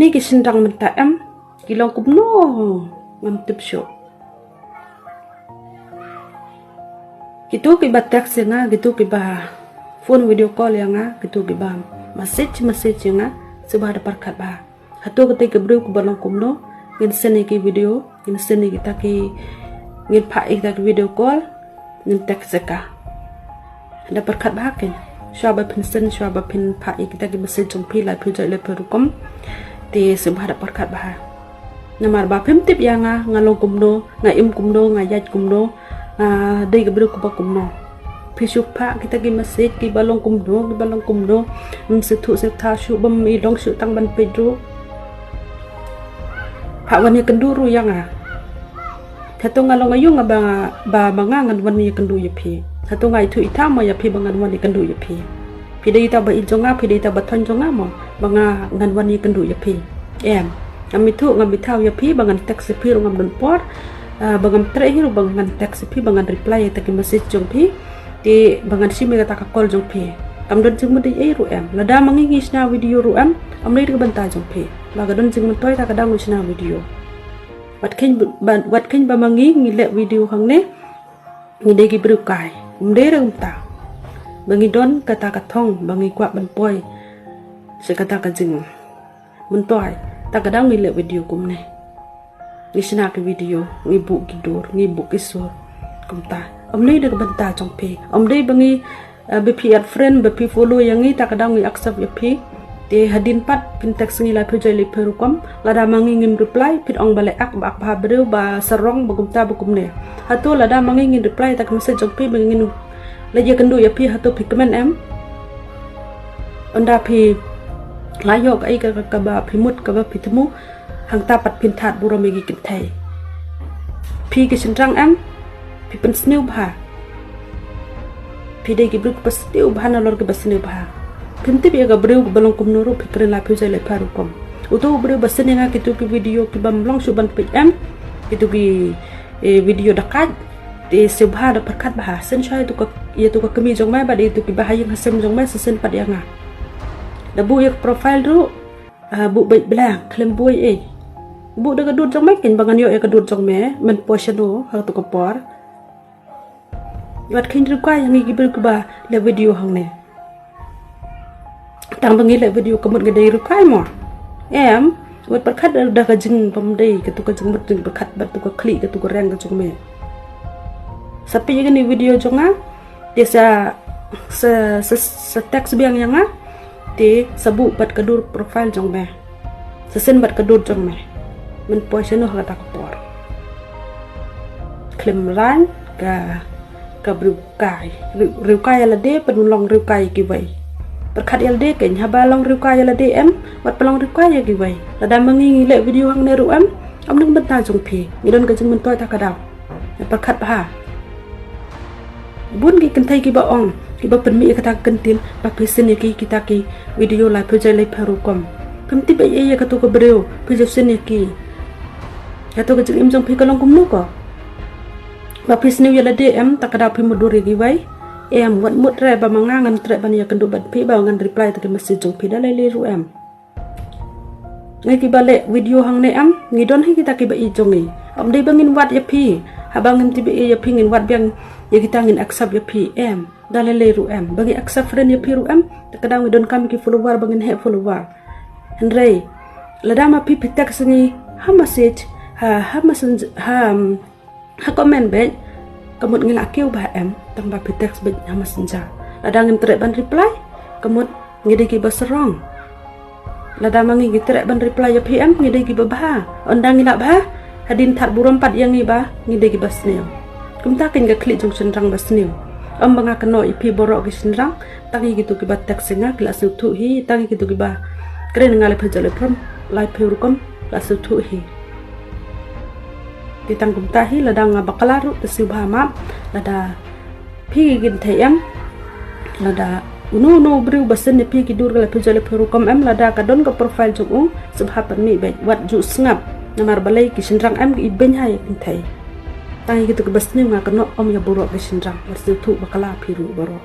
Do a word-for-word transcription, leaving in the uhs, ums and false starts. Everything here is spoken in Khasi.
Ni ki shynrang mynta em, ki long kumno, ngam tip shuh. Kitu kiba text ïa nga, kitu kiba phone video call ïa nga, kitu kiba message message ïa nga, sngewbha da pyrkhat bha. Hato kata ka briew kaba long kumno, ngin send ïa ki video, ngin send ïa kita ki, ngin phah ïa kita ki video call, ngin text ïa ka. Da pyrkhat bha kein. Shuwa ba phin send, shuwa ba phin phah ïa kita ki message jong phi, lai phew jait lai phew rukom. Te sngewbha da pyrkhat bha. Namar ba phim tip ïa nga, nga long kumno, nga im kumno, nga ïaid kumno, nga dei ka briew kaba kumno. Phi shu phah kita ki message kiba long kumno, kiba long kumno. Ym sngewthuh sngewthaw shuh, bym i long shuh tang ban peit ruh. Phah wan ïakynduh ruh ïa nga. Hato nga long aïu nga ba, ba, ba nga ngan wan ïakynduh ïa phi? Hato nga ithuh ithaw mo ïa phi ba ngan wan ïakynduh ïa phi? Phi dei ita ba ïeit jong nga, phi dei ita ba thoiñ jong nga mo, ba nga ngan wan ïakynduh ïa phi? Em. Ngam ithuh, ngam ithaw ïa phi, ba ngan text ïa phi ruh ngam don por. Ah, ba ngam treh hi ruh ba ngan text ïa phi, ba ngan reply ïa kita ki message jong phi. Te ba ngan shim ïa kata ka call jong phi. Kam don jingmut ei ei ruh em. Lada ma ngi ngi shna video ruh em, kam dei da ka bynta jong phi. Ba ka don jingmyntoi ta ka daw ngi shna video. Wat kheiñ ba, wat kheiñ ba ma ngi ngi leh video hangne ngi dei ki briew kai. Ym dei ruh kumta. Ba ngi don kata ka thong ba ngi kwah ban poi sha kata ka jingmyntoi, ta ka daw ngi leh video kumne. Ngi shna ki video, ngi buh ki dur, ngi buh ki sur. Kumta. Ym dei da ka bynta jong phi. Ym dei ba ngi, eh, ba phi add friend, ba phi follow ïa ngi, ta ka daw ngi accept ïa phi. Te hadien pat phin text ngi lai phew jait lai phew rukom. Lada ma ngi ngim reply, phin ong ba leh ak, ba ak bha briew, ba sarong, ba kumta ba kumne. Hato lada ma ngi ngin reply ïa kita ki message jong phi, ba ngin leit ïakynduh ïa phi, hato phi kmen em? Ynda phi la ïoh kaei ka, ka, kaba phi mut, kaba phi thmu, hangta pat phin thad burom ïa ki kynthei. Phi ki shynrang em, phi pynsniew bha. Phi dei ki briew kiba sniew bha nalor kiba sniew bha. Phim tip ïa ka briew kaba long kumno ruh, phi kren lai phew jait lai phew rukom. Uto u briew ba send ïa nga kitu ki video kibym long shuh ban peit em, kitu ki, eh, video dakat. Te sngewbha da pyrkhat bha, send shuwa ïa tu ka, ïa tu ka kmie jong me bad ïa tu kiba ha ïing ha sem jong me, send pat ïa nga. Da buh ïa ka profile ruh, ah, buh beit blank, khlem buh ei ei. Buh da ka dur jong me kein, ba ngan ïoh ïa ka dur jong me, men poi shano ha tu ka por. Wat kheiñ riewkai ïa ngi ki briew kiba leh video hangne. Tang ba ngi leh video ka mut ngi dei riewkai mo? Em, wat pyrkhat da, da ka jingbymdei, katu ka jingmut jingpyrkhat bad tu ka khlieh, katu ka reng ka jong me. Sa peit ïa kane video jong nga, te sa, sa, sa, sa text biang ïa nga, te sa buh bad ka dur profile jong me. Sa send bad ka dur jong me. Men poi shano ha kata ka por. Khlem rang ka, ka briew kai. Riew, riewkai ïa lade, pynban long riewkai ïa kiwei. Pyrkhat ïa lade kein, haba long riewkai ïa lade em, wat pynlong riewkai ïa kiwei. Lada ma ngi ngi leh video hangne ruh em, ym dei na ka bynta jong phi. Ngi don ka jingmyntoi ta ka daw. Pyrkhat bha. Bun ki kynthei kiba ong, kiba pynmih ïa kata ka kyntien, ba phi send ïa ki kita ki video lai phew jait lai phew rukom. Phim tip ei ei ïa katu ka briew, phi ju send ïa ki. Katu ka jingim jong phi ka long kumno ko? Ba phi sniew ïa lade em, ta ka daw phi mutdur ïa kiwei. Em, wat mut re ba ma nga ngan treh ban ïakynduh bad phi, ba ngan reply ïa ki message jong phi da lei lei ruh em. Ngi kiba leh video hangne em, ngi don hi kita kiba ïeit jong ngi. Ym dei ba ngin wad ïa phi. Haba ngim tip ei ei ïa phi ngin wad biang ïa kita, ngin accept ïa phi em. Da lei lei ruh em. Ba ngi accept friend ïa phi ruh em, ta ka daw ngi donkam ïa ki follower ba ngin heh follower. Hynrei lada ma phi phi text ngi ha message, ha, ha messenger, ha, em, ha comment beit, ka mut ngi la kiew bha em, tang ba phi text beit ha messenger. Lada ngim treh ban reply, ka mut ngi dei kiba sarong. Lada ma ngi ngi treh ban reply ïa phi em, ngi dei kiba bha. Ynda ngi la bha, hadien thad burom pat ïa ngi ba ngi dei kiba sniew. Kumta kein ka khlieh jong shynrang ba sniew. Ym ba nga kynnoh ïa phi baroh ki shynrang, tang ïa kitu kiba text ïa nga ki la sngewthuh hi, tang ïa kitu kiba kren ïa nga lai phew jait lai phew, lai phew rukom la sngewthuh hi. Te tang kumta hi, lada nga bakla ruh te sngewbha map, lada phi ki kynthei em, lada uno uno u briew ba send ïa phi ki dur ka lai phew jait lai phew rukom em, lada ka don ka profile jong u, sngewbha pynmih beit, wat ju sngap, namar balei ki shynrang em ki ibeiñ ha ïa ki kynthei. Tang ïa kitu kiba sniew nga kynnoh, ym ïa baroh ki shynrang, wat sngewthuh bakla phi ruh baroh.